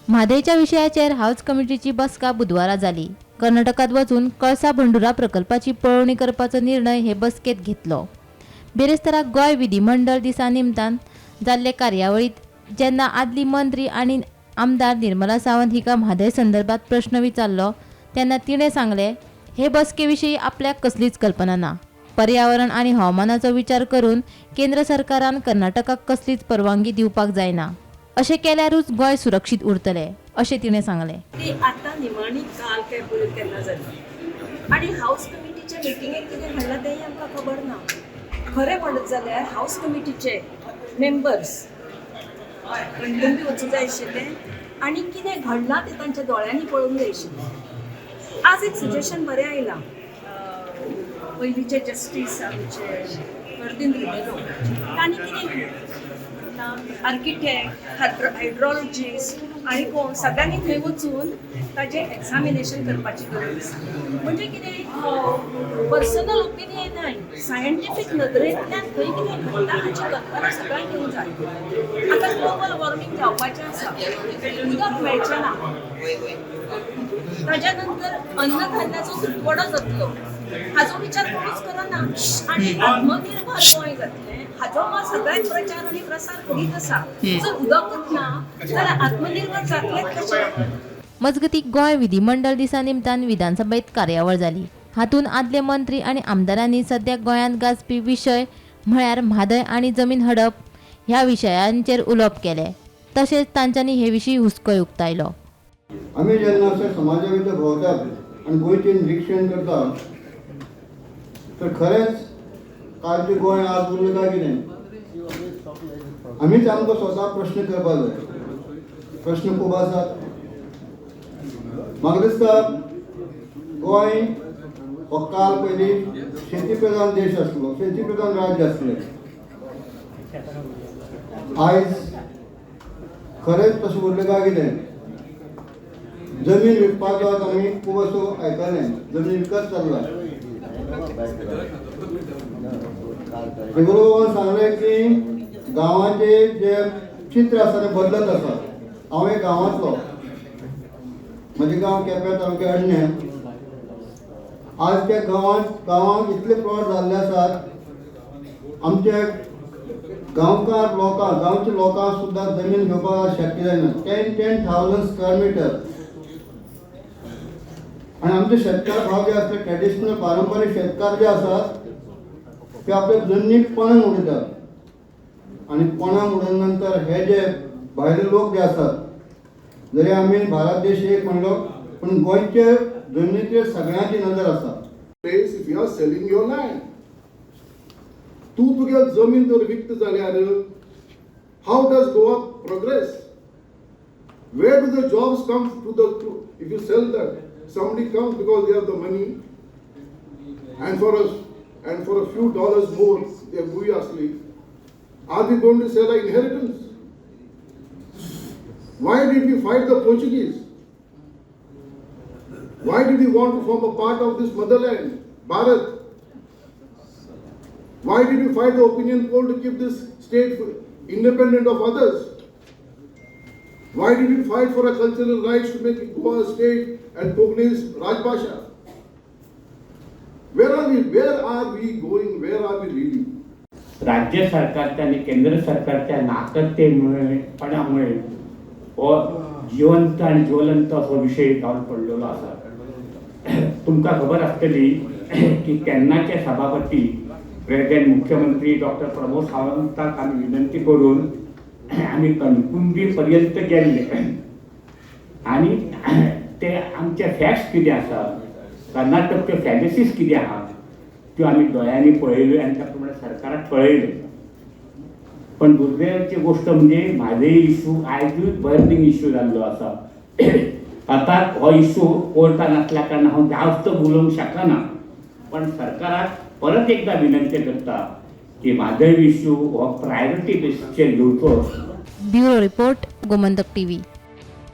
म्हादयच्या विशयाचेर हावज कमिटीची बसका बुधवारा जाली. कर्नाटकात वचून कळसा भंडुरा प्रकल्पाची पळोवणी करपाचो निर्णय हे बसकेत घेतलो. बिरेस्तारा गोंय विधिमंडळ दिसा निमतान जाल्ले कार्यावळीत जेन्ना आदली मंत्री आनी आमदार निर्मला सावंत हिका म्हादय संदर्भात प्रश्न विचारलो तेन्ना तिणें सांगलें, हे बसके विशीं आपल्याक कसलीच कल्पना ना. पर्यावरण आनी हवामानाचो विचार करून केंद्र सरकारान कर्नाटकाक कसलीच परवानगी दिवपाक जायना. अशें केल्यारूच गोंय सुरक्षीत उरतलें अशें तिणें सांगलें. ती आतां निमाणी काल काय पयर केन्ना जाली आनी हावस कमिटीच्या मिटिंगेक कितें घडलां तेंय आमकां खबर ना. खरें म्हणत जाल्यार हावस कमिटीचे मेंबर्स कणकुंबी वचूंक जाय आशिल्लें आनी कितें घडलां तें तांच्या दोळ्यांनी पळोवंक जाय आशिल्लें. आज एक सजेशन बरें आयलां, पयलींचे जस्टीस आमचे फर्दीन रिबेलो तांणी कितें आर्किटेक्ट, हायड्रॉलॉजिस्ट आनी कोण सगळ्यांनी थंय वचून ताजें एग्जामिनेशन करपाची गरज आसा. म्हणजे कितें पर्सनल ओपिनियन न्हय, सायंटिफीक नदरेंतल्यान खंय कितें घडटा हाची कल्पना सगळ्यांक येवंक जाय. आतां ग्लोबल वॉर्मींग जावपाचें आसा, उदक मेळचें ना, ताज्या नंतर अन्नधान्याचो तुटवडो जातलो हाजो विचार कोणूच करना आनी आत्मनिर्भर गोंय जातलें हाजो मात सगळ्यात प्रचार आनी प्रसार करीत आसा. जर उदकूच ना जाल्यार आत्मनिर्भर जातलें कशें? मजगतीं गोंय विधिमंडळ दिसा निमतान विधानसभेत कार्यावळ जाली. हातूंत आदले मंत्री आनी आमदारांनी सद्या गोंयांत गाजपी विशय म्हळ्यार म्हादय आनी जमीन हडप ह्या विशयांचेर उलोवप केलें. तशेंच तांच्यांनी हे विशीं हुस्कोय उक्तायलो. आमी जेन्ना अशें समाजा भितर भोंवतात आनी गोंयचें निरिक्षण करतात तर खरेंच कालचें गोंय आज उरलें काय कितें, आमीच आमकां स्वता प्रश्न करपाक जाय. प्रश्न खूब आसात. म्हाका दिसता गोंय हो काल पयलीं शेती प्रधान देश आसलो, शेती प्रधान राज्य आसलें. आयज खरेंच तशें उरलें काय कितें? जमीन विकपाचो आज आमी खूब असो आयकलें, जमीन विकत चल्ला. रिबेलो सांगलें की गांवांचे जे चित्र आसा तें बदलत आसा. हांव एक गांवांतलो, म्हजें गांव केपें तालुक्या अडणें. आज त्या गांवांत इतले प्लॉट जाल्ले आसात, आमचे गांवकार लोकांक, गांवच्या लोकांक सुद्दां जमीन घेवपाक शक्य जायना. 10,000 स्क्वेअर मिटर. आनी आमचे शेतकार भाव जे आसले, ट्रेडिशनल पारंपारीक शेतकार जे आसात ते आपल्या जमनीक पणाक उडयतात आनी पणाक उडयल्या नंतर हे जे भायले लोक जे आसात, जरी आमी भारत देश एक म्हणलो पूण गोंयचे जमनीचेर सगळ्यांची नदर आसा. Place if you are selling your land. तूं तुगे जमीन जर विकता जाल्यार how does Goa progress? Where do the jobs come to the if you sell that? Somebody comes because they have the money and for a few dollars more they भूंय आसली. Are we going to sell our inheritance? Why did we fight the Portuguese? Why did we want to form a part of this motherland, Bharat? Why did we fight the opinion poll to keep this state independent of others? Why did we fight for our cultural rights to make Goa a state and Konkani Rajbhasha? Where are we? Where are we going? Where are we leading? राज्य सरकारच्या आणि केंद्र सरकारच्या नाकर्तेमुळे पणामुळे हो जिवंत आणि ज्वलंत असो विशय जावन पडलेलो आसा. तुमकां खबर आसतली की तेन्नाचे सभापती प्रेझेंट मुख्यमंत्री डॉक्टर प्रमोद सावंताक आमी विनंती करून आमी कणकुंबी पर्यंत गेल्ले आनी ते आमचे फॅक्ट्स कितें आसा, कर्नाटकच्यो फॅलसीस कितें आहा त्यो आमी दोळ्यांनी पळयल्यो आनी त्या प्रमाणे सरकाराक कळयल्यो. पण दुर्दैवाची गोष्ट म्हणजे म्हादय इशू आयजूय बर्निंग इशू जाल्लो आसा. आतां हो इशू कोर्टान आसल्या कारणान हांव जास्त उलोवंक शकना, पण सरकाराक परत एकदा विनंती करता की म्हादय इशू हो प्रायोरिटी बेसीसचेर घेवचो. Bureau report, Gomantak TV.